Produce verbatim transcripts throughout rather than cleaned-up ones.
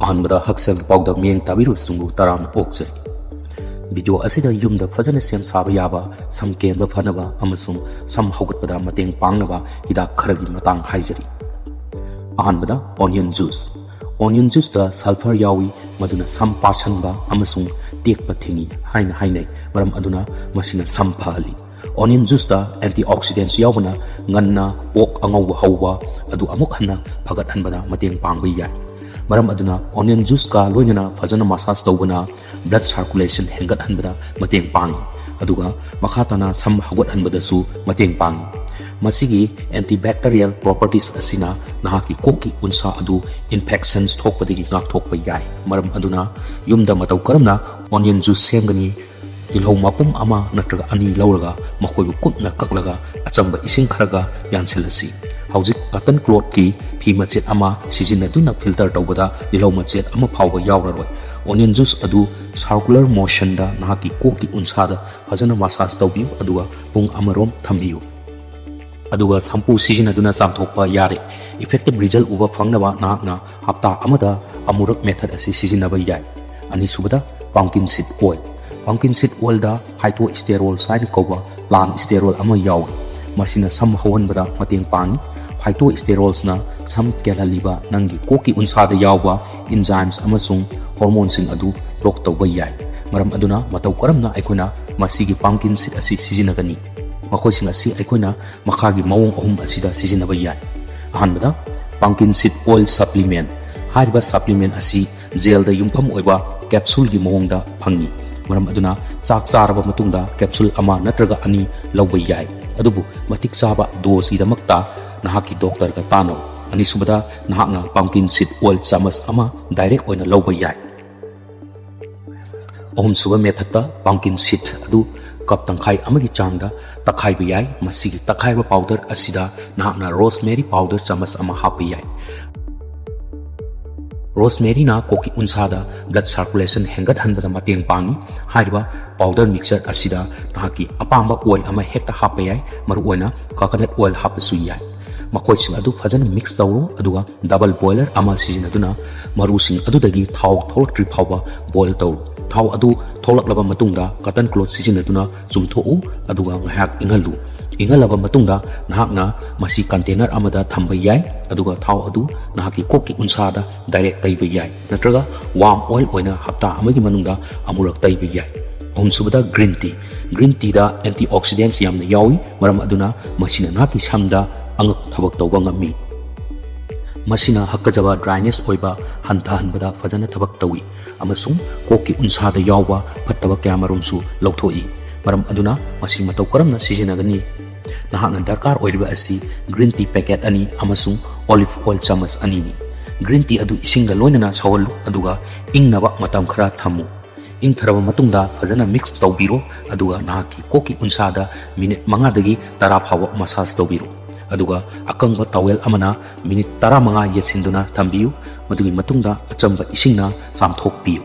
ꯑꯍꯥꯟꯕꯗ ꯍꯛꯁꯦꯜꯒꯤ ꯄꯥꯎꯗꯝ ꯃꯤꯠꯌꯦꯡ ꯇꯥꯕꯤꯔꯤꯕꯁꯤꯡꯕꯨ ꯇꯔꯥꯝꯅ ꯑꯣꯛꯆꯔꯤ꯫ ꯚꯤꯗꯤꯑꯣ ꯑꯁꯤꯗ ꯌꯨꯝꯗ ꯐꯖꯅ ꯁꯦꯝ ꯁꯥꯕ ꯌꯥꯕ ꯁꯝ ꯀꯦꯟꯕ ꯐꯅꯕ ꯑꯃꯁꯨꯡ ꯁꯝ ꯍꯧꯒꯠꯄꯗ ꯃꯇꯦꯡ ꯄꯥꯡꯅꯕ ꯍꯤꯗꯥꯛ ꯈꯔꯒꯤ ꯃꯇꯥꯡ ꯍꯥꯏꯖꯔꯤ꯫ ꯑꯍꯥꯟꯕꯗ, ꯑꯣꯅꯤꯌꯟ ꯖꯨꯁ꯫ ꯑꯣꯅꯤꯌꯟ ꯖꯨꯁꯇ ꯁꯜꯐꯔ ꯌꯥꯎꯏ, ꯃꯗꯨꯅ ꯁꯝ ꯄꯥꯁꯟꯕ ꯑꯃꯁꯨꯡ ꯇꯦꯛꯄ ꯊꯤꯡꯏ ꯍꯥꯏꯅ ꯍꯥꯏꯅꯩ꯫ ꯃꯔꯝ ꯑꯗꯨꯅ ꯃꯁꯤꯅ ꯁꯝ ꯐꯍꯜꯂꯤ꯫ ꯑꯣꯅꯤꯌꯟ ꯖꯨꯁꯇ ꯑꯦꯟꯇꯤꯑꯣꯛꯁꯤꯗꯦꯟꯠꯁ ꯌꯥꯎꯕꯅ ꯉꯟꯅ ꯄꯣꯛ ꯑꯉꯧꯕ ꯍꯧꯕ ꯑꯗꯨ ꯑꯃꯨꯛ ꯍꯟꯅ ꯐꯒꯠꯍꯟꯕꯗ ꯃꯇꯦꯡ ꯄꯥꯡꯕ ꯌꯥꯏ꯫ ꯃꯔꯝ ꯑꯗꯨꯅ ꯑꯣꯅꯤꯌꯟ ꯖꯨꯁꯀ ꯂꯣꯏꯅꯅ ꯐꯖꯅ ꯃꯁꯥꯖ ꯇꯧꯕꯅ ꯕ꯭ꯂꯗ ꯁꯥꯔꯀꯨꯂꯦꯁꯟ ꯍꯦꯟꯒꯠꯍꯟꯕꯗ ꯃꯇꯦꯡ ꯄꯥꯡꯏ, ꯑꯗꯨꯒ ꯃꯈꯥ ꯇꯥꯅ ꯁꯝ ꯍꯧꯒꯠꯍꯟꯕꯗꯁꯨ ꯃꯇꯦꯡ ꯄꯥꯡꯏ꯫ ꯃꯁꯤꯒꯤ ꯑꯦꯟꯇꯤꯕꯦꯛꯇꯔꯤꯌꯦꯜ ꯄ꯭ꯔꯣꯄꯔꯇꯤꯁ ꯑꯁꯤꯅ ꯅꯍꯥꯛꯀꯤ ꯀꯣꯛꯀꯤ ꯎꯟꯁꯥ ꯑꯗꯨ ꯏꯟꯐꯦꯛꯁꯟꯁ ꯊꯣꯛꯄꯗꯒꯤ ꯉꯥꯛꯊꯣꯛꯄ ꯌꯥꯏ꯫ ꯃꯔꯝ ꯑꯗꯨꯅ ꯌꯨꯝꯗ ꯃꯇꯧ ꯀꯔꯝꯅ ꯑꯣꯅꯤꯌꯟ ꯖꯨꯁ ꯁꯦꯝꯒꯅꯤ? ꯇꯤꯜꯍꯧ ꯃꯄꯨꯝ ꯑꯃ ꯅꯠꯇ꯭ꯔꯒ ꯑꯅꯤ ꯂꯧꯔꯒ ꯃꯈꯣꯏꯕꯨ ꯀꯨꯞꯅ ꯀꯛꯂꯒ ꯑꯆꯝꯕ ꯏꯁꯤꯡ ꯈꯔꯒ ꯌꯥꯟꯁꯤꯜꯂꯁꯤ꯫ ꯍꯧꯖꯤꯛ ꯀꯇꯟ ꯀ꯭ꯂꯣꯠꯀꯤ ꯐꯤ ꯃꯆꯦꯠ ꯑꯃ ꯁꯤꯖꯤꯟꯅꯗꯨꯅ ꯐꯤꯜꯇꯔ ꯇꯧꯕꯗ ꯇꯤꯜꯍꯧ ꯃꯆꯦꯠ ꯑꯃ ꯐꯥꯎꯕ ꯌꯥꯎꯔꯔꯣꯏ꯫ ꯑꯣꯅꯤꯌꯟ ꯖꯨꯁ ꯑꯗꯨ ꯁꯥꯔꯀꯨꯂꯔ ꯃꯣꯁꯟꯗ ꯅꯍꯥꯛꯀꯤ ꯀꯣꯛꯀꯤ ꯎꯟꯁꯥꯗ ꯐꯖꯅ ꯃꯁꯥꯖ ꯇꯧꯕꯤꯌꯨ, ꯑꯗꯨꯒ ꯄꯨꯡ ꯑꯃꯔꯣꯝ ꯊꯝꯕꯤꯌꯨ꯫ ꯑꯗꯨꯒ ꯁꯝꯄꯨ ꯁꯤꯖꯤꯟꯅꯗꯨꯅ ꯆꯥꯝꯊꯣꯛꯄ ꯌꯥꯔꯦ꯫ ꯏꯐꯦꯛꯇꯤꯚ ꯔꯤꯖꯜ ꯎꯕ ꯐꯪꯅꯕ ꯅꯍꯥꯛꯅ ꯍꯞꯇꯥ ꯑꯃꯗ ꯑꯃꯨꯔꯛ ꯃꯦꯊꯗ ꯑꯁꯤ ꯁꯤꯖꯤꯟꯅꯕ ꯌꯥꯏ꯫ ꯑꯅꯤꯁꯨꯕꯗ, ꯄꯝꯀꯤꯟ ꯁꯤꯗ ꯑꯣꯏꯜ꯫ ꯄꯝꯀꯤꯟ ꯁꯤꯗ ꯑꯣꯏꯜꯗ ꯐꯥꯏꯇꯣ ꯁ꯭ꯇꯦꯔꯣꯜꯁ ꯍꯥꯏꯅ ꯀꯧꯕ ꯄ꯭ꯂꯥꯟ ꯁ꯭ꯇꯦꯔꯣꯜ ꯑꯃ ꯌꯥꯎꯏ꯫ ꯃꯁꯤꯅ ꯁꯝ ꯍꯧꯍꯟꯕꯗ ꯃꯇꯦꯡ ꯄꯥꯡꯏ꯫ ꯐꯥꯏꯇꯣ ꯁ꯭ꯇꯦꯔꯣꯜꯁꯅ ꯁꯝ ꯀꯦꯜꯍꯜꯂꯤꯕ ꯅꯪꯒꯤ ꯀꯣꯛꯀꯤ ꯎꯟꯁꯥꯗ ꯌꯥꯎꯕ ꯏꯟꯖꯥꯏꯝꯁ ꯑꯃꯁꯨꯡ ꯍꯣꯔꯃꯣꯟꯁꯤꯡ ꯑꯗꯨ ꯕ꯭ꯂꯣꯛ ꯇꯧꯕ ꯌꯥꯏ꯫ ꯃꯔꯝ ꯑꯗꯨꯅ ꯃꯇꯧ ꯀꯔꯝꯅ ꯑꯩꯈꯣꯏꯅ ꯃꯁꯤꯒꯤ ꯄꯝꯀꯤꯟ ꯁꯤꯗ ꯑꯁꯤ ꯁꯤꯖꯤꯟꯅꯒꯅꯤ? ꯃꯈꯣꯏꯁꯤꯡ ꯑꯁꯤ ꯑꯩꯈꯣꯏꯅ ꯃꯈꯥꯒꯤ ꯃꯑꯣꯡ ꯑꯍꯨꯝ ꯑꯁꯤꯗ ꯁꯤꯖꯤꯟꯅꯕ ꯌꯥꯏ꯫ ꯑꯍꯥꯟꯕꯗ, ꯄꯝꯀꯤꯟ ꯁꯤꯗ ꯑꯣꯏꯜ ꯁꯄ꯭ꯂꯤꯃꯦꯟ꯫ ꯍꯥꯏꯔꯤꯕ ꯁꯄ꯭ꯂꯤꯃꯦꯟ ꯑꯁꯤ ꯖꯦꯜꯗ ꯌꯨꯝꯐꯝ ꯑꯣꯏꯕ ꯀꯦꯞꯁꯨꯜꯒꯤ ꯃꯑꯣꯡꯗ ꯐꯪꯏ꯫ ꯃꯔꯝ ꯑꯗꯨꯅ ꯆꯥꯛ ꯆꯥꯔꯕ ꯃꯇꯨꯡꯗ ꯀꯦꯞꯁꯨꯜ ꯑꯃ ꯅꯠꯇ꯭ꯔꯒ ꯑꯅꯤ ꯂꯧꯕ ꯌꯥꯏ, ꯑꯗꯨꯕꯨ ꯃꯇꯤꯛ ꯆꯥꯕ ꯗꯣꯁꯀꯤꯗꯃꯛꯇ ꯅꯍꯥꯛꯀꯤ ꯗꯣꯛꯇꯔꯒ ꯇꯥꯟꯅꯧ꯫ ꯑꯅꯤꯁꯨꯕꯗ, ꯅꯍꯥꯛꯅ ꯄꯝꯀꯤꯟ ꯁꯤꯗ ꯑꯣꯏꯜ ꯆꯥꯃꯁ ꯑꯃ ꯗꯥꯏꯔꯦꯛ ꯑꯣꯏꯅ ꯂꯧꯕ ꯌꯥꯏ꯫ ꯑꯍꯨꯝꯁꯨꯕ ꯃꯦꯊꯠꯇ, ꯄꯝꯀꯤꯟ ꯁꯤꯗ ꯑꯗꯨ ꯀꯞ ꯇꯪꯈꯥꯏ ꯑꯃꯒꯤ ꯆꯥꯡꯗ ꯇꯛꯈꯥꯏꯕ ꯌꯥꯏ꯫ ꯃꯁꯤꯒꯤ ꯇꯛꯈꯥꯏꯕ ꯄꯥꯎꯗꯔ ꯑꯁꯤꯗ ꯅꯍꯥꯛꯅ ꯔꯣꯁꯃꯦꯔꯤ ꯄꯥꯎꯗꯔ ꯆꯥꯃꯁ ꯑꯃ ꯍꯥꯞꯄ ꯌꯥꯏ꯫ ꯔꯣꯁꯃꯦꯔꯤꯅ ꯀꯣꯛꯀꯤ ꯎꯟꯁꯥꯗ ꯕ꯭ꯂꯗ ꯁꯥꯔꯀꯨꯂꯦꯁꯟ ꯍꯦꯟꯒꯠꯍꯟꯕꯗ ꯃꯇꯦꯡ ꯄꯥꯡꯏ꯫ ꯍꯥꯏꯔꯤꯕ ꯄꯥꯎꯗꯔ ꯃꯤꯛꯁꯆꯔ ꯑꯁꯤꯗ ꯅꯍꯥꯛꯀꯤ ꯑꯄꯥꯝꯕ ꯑꯣꯏꯜ ꯑꯃ ꯍꯦꯛꯇ ꯍꯥꯞꯄ ꯌꯥꯏ, ꯃꯔꯨꯑꯣꯏꯅ ꯀꯣꯀꯣꯅꯠ ꯑꯣꯏꯜ ꯍꯥꯞꯄꯁꯨ ꯌꯥꯏ꯫ ꯃꯈꯣꯏꯁꯤꯡ ꯑꯗꯨ ꯐꯖꯅ mix ꯇꯧꯔꯣ, ꯑꯗꯨꯒ double boiler ꯑꯃ ꯁꯤꯖꯤꯟꯅꯗꯨꯅ ꯃꯔꯨꯁꯤꯡ ꯑꯗꯨꯗꯒꯤ ꯊꯥꯎ ꯊꯣꯛꯂꯛꯇ꯭ꯔꯤ ꯐꯥꯎꯕ boil ꯇꯧꯔꯣ꯫ ꯊꯥꯎ ꯑꯗꯨ ꯊꯣꯛꯂꯛꯂꯕ ꯃꯇꯨꯡꯗ cotton cloth ꯁꯤꯖꯤꯟꯅꯗꯨꯅ ꯆꯨꯝꯊꯣꯛꯎ, ꯑꯗꯨꯒ ꯉꯥꯏꯍꯥꯛ ꯏꯪꯍꯜꯂꯨ꯫ ꯏꯪꯍꯜꯂꯕ ꯃꯇꯨꯡꯗ ꯅꯍꯥꯛꯅ ꯃꯁꯤ container ꯑꯃꯗ ꯊꯝꯕ ꯌꯥꯏ, ꯑꯗꯨꯒ ꯊꯥꯎ ꯑꯗꯨ ꯅꯍꯥꯛꯀꯤ ꯀꯣꯛꯀꯤ ꯎꯟꯁꯥꯗ direct ꯇꯩꯕ ꯌꯥꯏ, ꯅꯠꯇ꯭ꯔꯒ warm oil ꯑꯣꯏꯅ ꯍꯞꯇꯥ ꯑꯃꯒꯤ ꯃꯅꯨꯡꯗ ꯑꯃꯨꯔꯛ ꯇꯩꯕ ꯌꯥꯏ꯫ ꯑꯍꯨꯝꯁꯨꯕꯗ green tea꯫ Green teaꯗ antioxidants ꯌꯥꯝꯅ ꯌꯥꯎꯏ, ꯃꯔꯝ ꯑꯗꯨꯅ ꯃꯁꯤꯅ ꯅꯍꯥꯛꯀꯤ ꯁꯝꯗ ꯑꯉꯛꯄ ꯊꯕꯛ ꯇꯧꯕ ꯉꯝꯃꯤ꯫ ꯃꯁꯤꯅ ꯍꯥꯀꯠꯖꯕ, dryness ꯑꯣꯏꯕ ꯍꯟꯊꯍꯟꯕꯗ ꯐꯖꯅ ꯊꯕꯛ ꯇꯧꯏ ꯑꯃꯁꯨꯡ ꯀꯣꯛꯀꯤ ꯎꯟꯁꯥꯗ ꯌꯥꯎꯕ ꯐꯠꯇꯕ ꯀꯌꯥꯃꯔꯨꯝꯁꯨ ꯂꯧꯊꯣꯛꯏ꯫ ꯃꯔꯝ ꯑꯗꯨꯅ ꯃꯁꯤ ꯃꯇꯧ ꯀꯔꯝꯅ ꯁꯤꯖꯤꯟꯅꯒꯅꯤ? ꯅꯍꯥꯛꯅ ꯗꯔꯀꯥꯔ ꯑꯣꯏꯔꯤꯕ ꯑꯁꯤ green tea packet ꯑꯅꯤ ꯑꯃꯁꯨꯡ olive oil ꯆꯥꯃꯁ ꯑꯅꯤꯅꯤ꯫ Green tea ꯑꯗꯨ ꯏꯁꯤꯡꯒ ꯂꯣꯏꯅꯅ ꯁꯧꯍꯜꯂꯨ, ꯑꯗꯨꯒ ꯏꯪꯅꯕ ꯃꯇꯝ ꯈꯔ ꯊꯝꯃꯨ꯫ ꯏꯪꯊꯔꯕ ꯃꯇꯨꯡꯗ ꯐꯖꯅ mix ꯇꯧꯕꯤꯔꯣ, ꯑꯗꯨꯒ ꯅꯍꯥꯛꯀꯤ ꯀꯣꯛꯀꯤ ꯎꯟꯁꯥꯗ minute ꯃꯉꯥꯗꯒꯤ ꯇꯔꯥ ꯐꯥꯎꯕ massage ꯇꯧꯕꯤꯔꯣ꯫ ꯑꯗꯨꯒ ꯑꯀꯪꯕ towel ꯑꯃꯅ minute ꯇꯔꯥꯃꯉꯥ ꯌꯦꯠꯁꯤꯟꯗꯨꯅ ꯊꯝꯕꯤꯌꯨ꯫ ꯃꯗꯨꯒꯤ ꯃꯇꯨꯡꯗ ꯑꯆꯝꯕ ꯏꯁꯤꯡꯅ ꯆꯥꯝꯊꯣꯛꯄꯤꯌꯨ꯫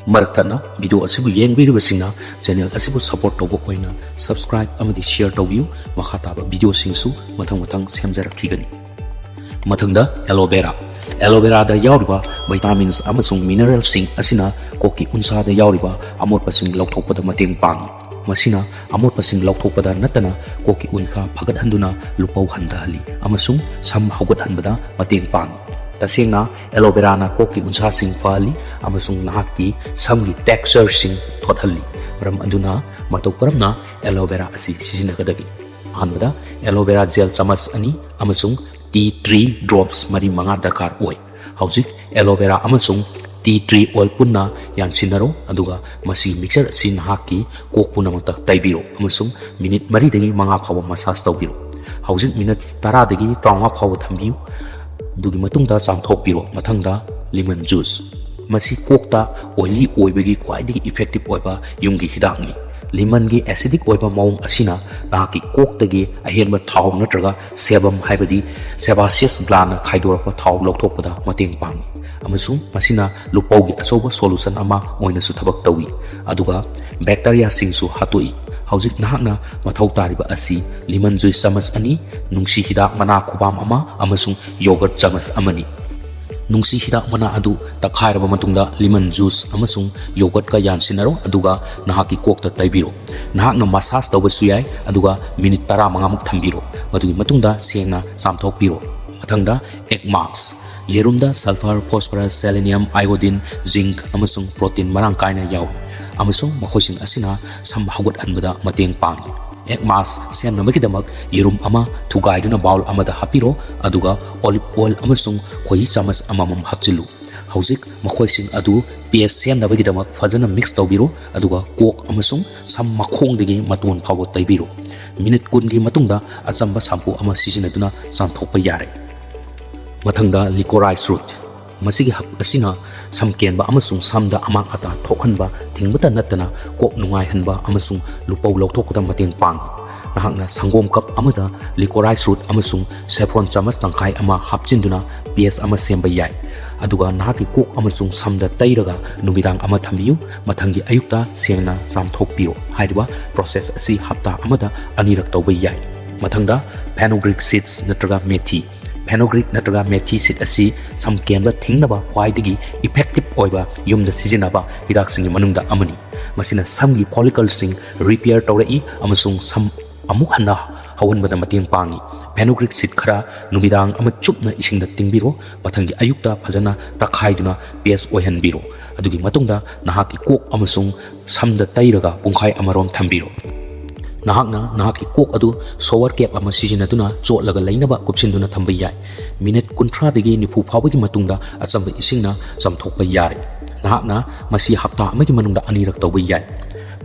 ꯃꯔꯛ ꯊꯠꯅ video ꯑꯁꯤꯕꯨ ꯌꯦꯡꯕꯤꯔꯤꯕꯁꯤꯡꯅ channel ꯑꯁꯤꯕꯨ support ꯇꯧꯕ ꯑꯣꯏꯅ subscribe ꯑꯃꯗꯤ share ꯇꯧꯕꯤꯌꯨ꯫ ꯃꯈꯥ ꯇꯥꯕ videoꯁꯤꯡꯁꯨ ꯃꯊꯪ ꯃꯊꯪ ꯁꯦꯝꯖꯔꯛꯈꯤꯒꯅꯤ꯫ ꯃꯊꯪꯗ aloe vera꯫ Aloe veraꯗ ꯌꯥꯎꯔꯤꯕ vitamins ꯑꯃꯁꯨꯡ mineralꯁꯤꯡ ꯑꯁꯤꯅ ꯀꯣꯛꯀꯤ ꯎꯟꯁꯥꯗ ꯌꯥꯎꯔꯤꯕ ꯑꯃꯣꯠꯄꯁꯤꯡ ꯂꯧꯊꯣꯛꯄꯗ ꯃꯇꯦꯡ ꯄꯥꯡꯏ꯫ ꯃꯁꯤꯅ ꯑꯃꯣꯠꯄꯁꯤꯡ ꯂꯧꯊꯣꯛꯄꯗ ꯅꯠꯇꯅ ꯀꯣꯛꯀꯤ ꯎꯟꯁꯥ ꯐꯒꯠꯍꯟꯗꯨꯅ ꯂꯨꯄꯧ ꯍꯟꯊꯍꯜꯂꯤ ꯑꯃꯁꯨꯡ ꯁꯝ ꯍꯧꯒꯠꯍꯟꯕꯗ ꯃꯇꯦꯡ ꯄꯥꯡꯏ꯫ ꯇꯁꯦꯡꯅ, aloe veraꯅ ꯀꯣꯛꯀꯤ ꯎꯟꯁꯥꯁꯤꯡ ꯐꯍꯜꯂꯤ ꯑꯃꯁꯨꯡ ꯅꯍꯥꯛꯀꯤ ꯁꯝꯒꯤ textureꯁꯤꯡ ꯊꯣꯠꯍꯜꯂꯤ꯫ ꯃꯔꯝ ꯑꯗꯨꯅ ꯃꯇꯧ ꯀꯔꯝꯅ aloe vera ꯑꯁꯤ ꯁꯤꯖꯤꯟꯅꯒꯗꯒꯦ? ꯑꯍꯥꯟꯕꯗ, aloe vera gel ꯆꯥꯃꯁ ꯑꯅꯤ ꯑꯃꯁꯨꯡ tea tree drops ꯃꯔꯤ ꯃꯉꯥ ꯗꯔꯀꯥꯔ ꯑꯣꯏ꯫ ꯍꯧꯖꯤꯛ aloe vera ꯑꯃꯁꯨꯡ tea tree oil ꯄꯨꯟꯅ ꯌꯥꯟꯁꯤꯟꯅꯔꯣ, ꯑꯗꯨꯒ ꯃꯁꯤꯒꯤ mixture ꯑꯁꯤ ꯅꯍꯥꯛꯀꯤ ꯀꯣꯛ ꯄꯨꯝꯅꯃꯛꯇ ꯇꯩꯕꯤꯔꯣ ꯑꯃꯁꯨꯡ minute ꯃꯔꯤꯗꯒꯤ ꯃꯉꯥ ꯐꯥꯎꯕ massage ꯇꯧꯕꯤꯔꯣ꯫ ꯍꯧꯖꯤꯛ minute ꯇꯔꯥꯗꯒꯤ ꯇꯔꯥꯃꯉꯥ ꯐꯥꯎꯕ ꯊꯝꯕꯤꯌꯨ꯫ ꯑꯗꯨꯒꯤ ꯃꯇꯨꯡꯗ ꯆꯥꯝꯊꯣꯛꯄꯤꯔꯣ꯫ ꯃꯊꯪꯗ, lemon juice꯫ ꯃꯁꯤ ꯀꯣꯛꯇ oily ꯑꯣꯏꯕꯒꯤ ꯈ꯭ꯋꯥꯏꯗꯒꯤ effective ꯑꯣꯏꯕ ꯌꯨꯝꯒꯤ ꯍꯤꯗꯥꯛꯅꯤ꯫ Lemonꯒꯤ acidic ꯑꯣꯏꯕ ꯃꯑꯣꯡ ꯑꯁꯤꯅ ꯅꯍꯥꯛꯀꯤ ꯀꯣꯛꯇꯒꯤ ꯑꯍꯦꯟꯕ ꯊꯥꯎ ꯅꯠꯇ꯭ꯔꯒ sebum, ꯍꯥꯏꯕꯗꯤ sebaceous glandꯅ ꯈꯥꯏꯗꯣꯔꯛꯄ ꯊꯥꯎ ꯂꯧꯊꯣꯛꯄꯗ ꯃꯇꯦꯡ ꯄꯥꯡꯏ, ꯑꯃꯁꯨꯡ ꯃꯁꯤꯅ ꯂꯨꯄꯧꯒꯤ ꯑꯆꯧꯕ solution ꯑꯃ ꯑꯣꯏꯅꯁꯨ ꯊꯕꯛ ꯇꯧꯏ, ꯑꯗꯨꯒ bacteriaꯁꯤꯡꯁꯨ ꯍꯥꯠꯇꯣꯛꯏ꯫ ꯍꯧꯖꯤꯛ ꯅꯍꯥꯛꯅ ꯃꯊꯧ ꯇꯥꯔꯤꯕ ꯑꯁꯤ lemon juice ꯆꯥꯃꯁ ꯑꯅꯤ, ꯅꯨꯡꯁꯤ ꯍꯤꯗꯥꯛ ꯃꯅꯥ ꯈꯨꯕꯥꯝ ꯑꯃ ꯑꯃꯁꯨꯡ yogurt ꯆꯥꯃꯁ ꯑꯃꯅꯤ꯫ ꯅꯨꯡꯁꯤ ꯍꯤꯗꯥꯛ ꯃꯅꯥ ꯑꯗꯨ ꯇꯛꯈꯥꯏꯔꯕ ꯃꯇꯨꯡꯗ lemon juice ꯑꯃꯁꯨꯡ yogurtꯀ ꯌꯥꯟꯁꯤꯟꯅꯔꯣ, ꯑꯗꯨꯒ ꯅꯍꯥꯛꯀꯤ ꯀꯣꯛꯇ ꯇꯩꯕꯤꯔꯣ꯫ ꯅꯍꯥꯛꯅ massage ꯇꯧꯕꯁꯨ ꯌꯥꯏ, ꯑꯗꯨꯒ minute ꯇꯔꯥꯃꯉꯥꯃꯨꯛ ꯊꯝꯕꯤꯔꯣ꯫ ꯃꯗꯨꯒꯤ ꯃꯇꯨꯡꯗ ꯁꯦꯡꯅ ꯆꯥꯝꯊꯣꯛꯄꯤꯔꯣ꯫ ꯃꯊꯪꯗ, egg mask꯫ ꯌꯦꯔꯨꯝꯗ sulphur, phosphorus, selenium, iodine, zinc ꯑꯃꯁꯨꯡ protein ꯃꯔꯥꯡ ꯀꯥꯏꯅ ꯌꯥꯎꯏ, ꯑꯃꯁꯨꯡ ꯃꯈꯣꯏꯁꯤꯡ ꯑꯁꯤꯅ ꯁꯝ ꯍꯧꯒꯠꯍꯟꯕꯗ ꯃꯇꯦꯡ ꯄꯥꯡꯏ꯫ Egg mask ꯁꯦꯝꯅꯕꯒꯤꯗꯃꯛ ꯌꯦꯔꯨꯝ ꯑꯃ ꯊꯨꯒꯥꯏꯗꯨꯅ bowl ꯑꯃꯗ ꯍꯥꯞꯄꯤꯔꯣ, ꯑꯗꯨꯒ olive oil ꯑꯃꯁꯨꯡ ꯈꯣꯏꯍꯤ ꯆꯥꯃꯁ ꯑꯃꯃꯝ ꯍꯥꯞꯆꯤꯜꯂꯨ꯫ ꯍꯧꯖꯤꯛ ꯃꯈꯣꯏꯁꯤꯡ ꯑꯗꯨ paste ꯁꯦꯝꯅꯕꯒꯤꯗꯃꯛ ꯐꯖꯅ mix ꯇꯧꯕꯤꯔꯣ, ꯑꯗꯨꯒ ꯀꯣꯛ ꯑꯃꯁꯨꯡ ꯁꯝ ꯃꯈꯣꯡꯗꯒꯤ ꯃꯇꯣꯟ ꯐꯥꯎꯕ ꯇꯩꯕꯤꯔꯣ꯫ Minute ꯀꯨꯟꯒꯤ ꯃꯇꯨꯡꯗ ꯑꯆꯝꯕ shampoo ꯑꯃ ꯁꯤꯖꯤꯟꯅꯗꯨꯅ ꯆꯥꯝꯊꯣꯛꯄ ꯌꯥꯔꯦ꯫ ꯃꯊꯪꯗ, licorice root꯫ ꯃꯁꯤꯒꯤ ꯍꯛ ꯑꯁꯤꯅ ꯁꯝ ꯀꯦꯟꯕ ꯑꯃꯁꯨꯡ ꯁꯝꯗ ꯑꯃꯥꯡ ꯑꯇꯥ ꯊꯣꯛꯍꯟꯕ ꯊꯤꯡꯕꯇ ꯅꯠꯇꯅ ꯀꯣꯛ ꯅꯨꯡꯉꯥꯏꯍꯟꯕ ꯑꯃꯁꯨꯡ ꯂꯨꯄꯧ ꯂꯧꯊꯣꯛꯄꯗ ꯃꯇꯦꯡ ꯄꯥꯡꯏ꯫ ꯅꯍꯥꯛꯅ ꯁꯪꯒꯣꯝ cup ꯑꯃꯗ licorice root ꯑꯃꯁꯨꯡ saffron ꯆꯥꯃꯁ ꯇꯪꯈꯥꯏ ꯑꯃ ꯍꯥꯞꯆꯤꯟꯗꯨꯅ paste ꯑꯃ ꯁꯦꯝꯕ ꯌꯥꯏ, ꯑꯗꯨꯒ ꯅꯍꯥꯛꯀꯤ ꯀꯣꯛ ꯑꯃꯁꯨꯡ ꯁꯝꯗ ꯇꯩꯔꯒ ꯅꯨꯃꯤꯗꯥꯡ ꯑꯃ ꯊꯝꯕꯤꯌꯨ꯫ ꯃꯊꯪꯒꯤ ꯑꯌꯨꯛꯇ ꯁꯦꯡꯅ ꯆꯥꯝꯊꯣꯛꯄꯤꯌꯨ꯫ ꯍꯥꯏꯔꯤꯕ process ꯑꯁꯤ ꯍꯞꯇꯥ ꯑꯃꯗ ꯑꯅꯤꯔꯛ ꯇꯧꯕ ꯌꯥꯏ꯫ ꯃꯊꯪꯗ, fenugreek seeds ꯅꯠꯇ꯭ꯔꯒ ꯃꯦꯊꯤ꯫ Fenugreek ꯅꯠꯇ꯭ꯔꯒ ꯃꯦꯊꯤ seed ꯑꯁꯤ ꯁꯝ ꯀꯦꯟꯕ ꯊꯤꯡꯅꯕ ꯈ꯭ꯋꯥꯏꯗꯒꯤ effective ꯑꯣꯏꯕ ꯌꯨꯝꯗ ꯁꯤꯖꯤꯟꯅꯕ ꯍꯤꯗꯥꯛꯁꯤꯡꯒꯤ ꯃꯅꯨꯡꯗ ꯑꯃꯅꯤ꯫ ꯃꯁꯤꯅ ꯁꯝꯒꯤ follicleꯁꯤꯡ repair ꯇꯧꯔꯛꯏ ꯑꯃꯁꯨꯡ ꯁꯝ ꯑꯃꯨꯛ ꯍꯟꯅ ꯍꯧꯍꯟꯕꯗ ꯃꯇꯦꯡ ꯄꯥꯡꯏ꯫ Fenugreek seed ꯈꯔ ꯅꯨꯃꯤꯗꯥꯡ ꯑꯃ ꯆꯨꯞꯅ ꯏꯁꯤꯡꯗ ꯇꯤꯡꯕꯤꯔꯣ, ꯃꯊꯪꯒꯤ ꯑꯌꯨꯛꯇ ꯐꯖꯅ ꯇꯛꯈꯥꯏꯗꯨꯅ paste ꯑꯣꯏꯍꯟꯕꯤꯔꯣ꯫ ꯑꯗꯨꯒꯤ ꯃꯇꯨꯡꯗ ꯅꯍꯥꯛꯀꯤ ꯀꯣꯛ ꯑꯃꯁꯨꯡ ꯁꯝꯗ ꯇꯩꯔꯒ ꯄꯨꯡꯈꯥꯏ ꯑꯃꯔꯣꯝ ꯊꯝꯕꯤꯔꯣ꯫ ꯅꯍꯥꯛꯅ ꯅꯍꯥꯛꯀꯤ ꯀꯣꯛ ꯑꯗꯨ shower cap ꯑꯃ ꯁꯤꯖꯤꯟꯅꯗꯨꯅ ꯆꯣꯠꯂꯒ ꯂꯩꯅꯕ ꯀꯨꯞꯁꯤꯟꯗꯨꯅ ꯊꯝꯕ ꯌꯥꯏ꯫ Minute ꯀꯨꯟꯊ꯭ꯔꯥꯗꯒꯤ ꯅꯤꯐꯨ ꯐꯥꯎꯕꯒꯤ ꯃꯇꯨꯡꯗ ꯑꯆꯝꯕ ꯏꯁꯤꯡꯅ ꯆꯥꯝꯊꯣꯛꯄ ꯌꯥꯔꯦ꯫ ꯅꯍꯥꯛꯅ ꯃꯁꯤ ꯍꯞꯇꯥ ꯑꯃꯒꯤ ꯃꯅꯨꯡꯗ ꯑꯅꯤꯔꯛ ꯇꯧꯕ ꯌꯥꯏ꯫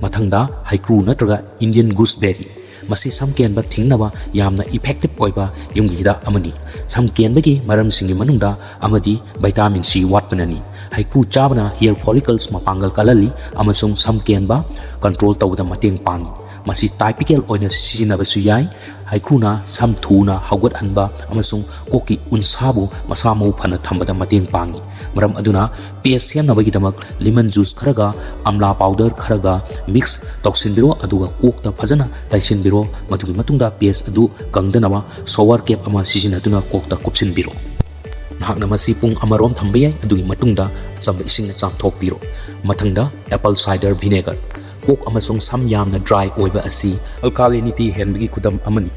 ꯃꯊꯪꯗ, ꯍꯩꯀ꯭ꯔꯨ ꯅꯠꯇ꯭ꯔꯒ Indian gooseberry꯫ ꯃꯁꯤ ꯁꯝ ꯀꯦꯟꯕ ꯊꯤꯡꯅꯕ ꯌꯥꯝꯅ effective ꯑꯣꯏꯕ ꯌꯨꯝꯒꯤ ꯍꯤꯗꯥꯛ ꯑꯃꯅꯤ꯫ ꯁꯝ ꯀꯦꯟꯕꯒꯤ ꯃꯔꯝꯁꯤꯡꯒꯤ ꯃꯅꯨꯡꯗ ꯑꯃꯗꯤ vitamin C ꯋꯥꯠꯄꯅꯅꯤ꯫ ꯍꯩꯀ꯭ꯔꯨ ꯆꯥꯕꯅ hair follicles ꯃꯄꯥꯡꯒꯜ ꯀꯜꯍꯜꯂꯤ ꯑꯃꯁꯨꯡ ꯁꯝ ꯀꯦꯟꯕ control ꯇꯧꯕꯗ ꯃꯇꯦꯡ ꯄꯥꯡꯏ꯫ ꯃꯁꯤ topical ꯑꯣꯏꯅ ꯁꯤꯖꯤꯟꯅꯕꯁꯨ ꯌꯥꯏ꯫ ꯍꯩꯀ꯭ꯔꯨꯅ ꯁꯝ ꯊꯨꯅ ꯍꯧꯒꯠꯍꯟꯕ ꯑꯃꯁꯨꯡ ꯀꯣꯛꯀꯤ ꯎꯟꯁꯥꯕꯨ ꯃꯁꯥ ꯃꯎ ꯐꯅ ꯊꯝꯕꯗ ꯃꯇꯦꯡ ꯄꯥꯡꯏ꯫ ꯃꯔꯝ ꯑꯗꯨꯅ paste ꯁꯦꯝꯅꯕꯒꯤꯗꯃꯛ lemon juice ꯈꯔꯒ ꯑꯝꯂꯥ powder ꯈꯔꯒ mix ꯇꯧꯁꯤꯟꯕꯤꯔꯣ, ꯑꯗꯨꯒ ꯀꯣꯛꯇ ꯐꯖꯅ ꯇꯩꯁꯤꯟꯕꯤꯔꯣ꯫ ꯃꯗꯨꯒꯤ ꯃꯇꯨꯡꯗ paste ꯑꯗꯨ ꯀꯪꯗꯅꯕ shower cap ꯑꯃ ꯁꯤꯖꯤꯟꯅꯗꯨꯅ ꯀꯣꯛꯇ ꯀꯨꯞꯁꯤꯟꯕꯤꯔꯣ꯫ ꯅꯍꯥꯛꯅ ꯃꯁꯤ ꯄꯨꯡ ꯑꯃꯔꯣꯝ ꯊꯝꯕ ꯌꯥꯏ꯫ ꯑꯗꯨꯒꯤ ꯃꯇꯨꯡꯗ ꯑꯆꯝꯕ ꯏꯁꯤꯡꯅ ꯆꯥꯝꯊꯣꯛꯄꯤꯔꯣ꯫ ꯃꯊꯪꯗ apple cider vinegar꯫ ꯀꯣꯛ ꯑꯃꯁꯨꯡ ꯁꯝ ꯌꯥꯝꯅ dry ꯑꯣꯏꯕ ꯑꯁꯤ alkalinity ꯍꯦꯟꯕꯒꯤ ꯈꯨꯗꯝ ꯑꯃꯅꯤ,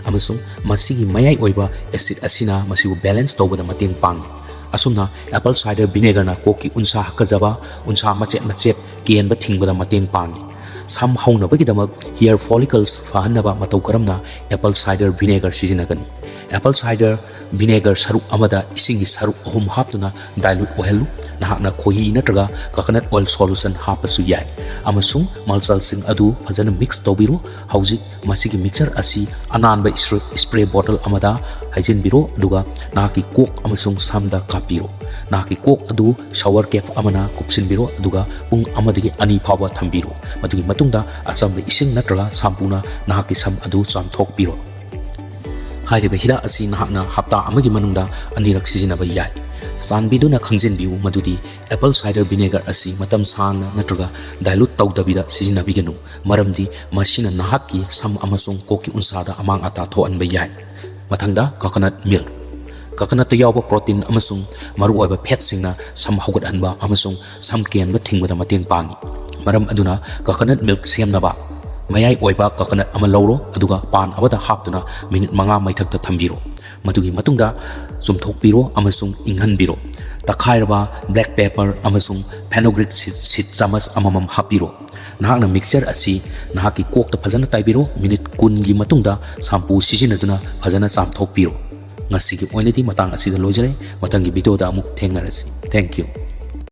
ꯑꯃꯁꯨꯡ ꯃꯁꯤꯒꯤ ꯃꯌꯥꯏ ꯑꯣꯏꯕ acid ꯑꯁꯤꯅ ꯃꯁꯤꯕꯨ balance ꯇꯧꯕꯗ ꯃꯇꯦꯡ ꯄꯥꯡꯏ꯫ ꯑꯁꯨꯝꯅ apple cider vinegarꯅ ꯀꯣꯛꯀꯤ ꯎꯟꯁꯥ ꯍꯥꯀꯠꯖꯕ, ꯎꯟꯁꯥ ꯃꯆꯦꯠ ꯃꯆꯦꯠ ꯀꯦꯟꯕ ꯊꯤꯡꯕꯗ ꯃꯇꯦꯡ ꯄꯥꯡꯏ꯫ ꯁꯝ ꯍꯧꯅꯕꯒꯤꯗꯃꯛ hair follicles ꯐꯍꯟꯅꯕ ꯃꯇꯧ ꯀꯔꯝꯅ apple cider vinegar ꯁꯤꯖꯤꯟꯅꯒꯅꯤ? Apple cider vinegar ꯁꯔꯨꯛ ꯑꯃꯗ ꯏꯁꯤꯡꯒꯤ ꯁꯔꯨꯛ ꯑꯍꯨꯝ ꯍꯥꯞꯇꯨꯅ dilute ꯑꯣꯏꯍꯜꯂꯨ꯫ ꯅꯍꯥꯛꯅ ꯈꯣꯏꯍꯤ ꯅꯠꯇ꯭ꯔꯒ coconut oil solution ꯍꯥꯞꯄꯁꯨ ꯌꯥꯏ, ꯑꯃꯁꯨꯡ ꯃꯆꯜꯁꯤꯡ ꯑꯗꯨ ꯐꯖꯅ mix ꯇꯧꯕꯤꯔꯨ꯫ ꯍꯧꯖꯤꯛ ꯃꯁꯤꯒꯤ mixture ꯑꯁꯤ ꯑꯅꯥꯟꯕ spray bottle ꯑꯃꯗ ꯍꯩꯖꯤꯟꯕꯤꯔꯣ, ꯑꯗꯨꯒ ꯅꯍꯥꯛꯀꯤ ꯀꯣꯛ ꯑꯃꯁꯨꯡ ꯁꯝꯗ ꯀꯥꯞꯄꯤꯔꯣ꯫ ꯅꯍꯥꯛꯀꯤ ꯀꯣꯛ ꯑꯗꯨ shower cap ꯑꯃꯅ ꯀꯨꯞꯁꯤꯟꯕꯤꯔꯣ, ꯑꯗꯨꯒ ꯄꯨꯡ ꯑꯃꯗꯒꯤ ꯑꯅꯤ ꯐꯥꯎꯕ ꯊꯝꯕꯤꯔꯣ꯫ ꯃꯗꯨꯒꯤ ꯃꯇꯨꯡꯗ ꯑꯆꯝꯕ ꯏꯁꯤꯡ ꯅꯠꯇ꯭ꯔꯒ shampooꯅ ꯅꯍꯥꯛꯀꯤ ꯁꯝ ꯑꯗꯨ ꯆꯥꯝꯊꯣꯛꯄꯤꯔꯣ꯫ ꯍꯥꯏꯔꯤꯕ ꯍꯤꯗꯥꯛ ꯑꯁꯤ ꯅꯍꯥꯛꯅ ꯍꯞꯇꯥ ꯑꯃꯒꯤ ꯃꯅꯨꯡꯗ ꯑꯅꯤꯔꯛ ꯁꯤꯖꯤꯟꯅꯕ ꯌꯥꯏ꯫ ꯆꯥꯟꯕꯤꯗꯨꯅ ꯈꯪꯖꯤꯟꯕꯤꯌꯨ ꯃꯗꯨꯗꯤ apple cider vinegar ꯑꯁꯤ ꯃꯇꯝ ꯁꯥꯡꯅ ꯅꯠꯇ꯭ꯔꯒ dilute ꯇꯧꯗꯕꯤꯗ ꯁꯤꯖꯤꯟꯅꯕꯤꯒꯅꯨ, ꯃꯔꯝꯗꯤ ꯃꯁꯤꯅ ꯅꯍꯥꯛꯀꯤ ꯁꯝ ꯑꯃꯁꯨꯡ ꯀꯣꯛꯀꯤ ꯎꯟꯁꯥꯗ ꯑꯃꯥꯡ ꯑꯇꯥ ꯊꯣꯛꯍꯟꯕ ꯌꯥꯏ꯫ ꯃꯊꯪꯗ, coconut milk꯫ Coconutꯇ ꯌꯥꯎꯕ protein ꯑꯃꯁꯨꯡ ꯃꯔꯨꯑꯣꯏꯕ fatꯁꯤꯡꯅ ꯁꯝ ꯍꯧꯒꯠꯍꯟꯕ ꯑꯃꯁꯨꯡ ꯁꯝ ꯀꯦꯟꯕ ꯊꯤꯡꯕꯗ ꯃꯇꯦꯡ ꯄꯥꯡꯏ꯫ ꯃꯔꯝ ꯑꯗꯨꯅ, coconut milk ꯁꯦꯝꯅꯕ ꯃꯌꯥꯏ ꯑꯣꯏꯕ coconut ꯑꯃ ꯂꯧꯔꯣ, ꯑꯗꯨꯒ pan ꯑꯃꯗ ꯍꯥꯞꯇꯨꯅ minute ꯃꯉꯥ ꯃꯩꯊꯛꯇ ꯊꯝꯕꯤꯔꯣ꯫ ꯃꯗꯨꯒꯤ ꯃꯇꯨꯡꯗ ꯆꯨꯝꯊꯣꯛꯄꯤꯔꯣ ꯑꯃꯁꯨꯡ ꯏꯪꯍꯟꯕꯤꯔꯣ꯫ ꯇꯛꯈꯥꯏꯔꯕ black pepper ꯑꯃꯁꯨꯡ fenugreek seed, seed ꯆꯥꯃꯁ ꯑꯃꯃꯝ ꯍꯥꯞꯄꯤꯔꯣ꯫ ꯅꯍꯥꯛꯅ mixture ꯑꯁꯤ ꯅꯍꯥꯛꯀꯤ ꯀꯣꯛꯇ ꯐꯖꯅ ꯇꯩꯕꯤꯔꯣ꯫ Minute ꯀꯨꯟꯒꯤ ꯃꯇꯨꯡꯗ shampoo ꯁꯤꯖꯤꯟꯅꯗꯨꯅ ꯐꯖꯅ ꯆꯥꯝꯊꯣꯛꯄꯤꯔꯣ꯫ ꯉꯁꯤꯒꯤ ꯑꯣꯏꯅꯗꯤ ꯃꯇꯥꯡ ꯑꯁꯤꯗ ꯂꯣꯏꯖꯔꯦ꯫ ꯃꯊꯪꯒꯤ videoꯗ ꯑꯃꯨꯛ ꯊꯦꯡꯅꯔꯁꯤ꯫ Thank you꯫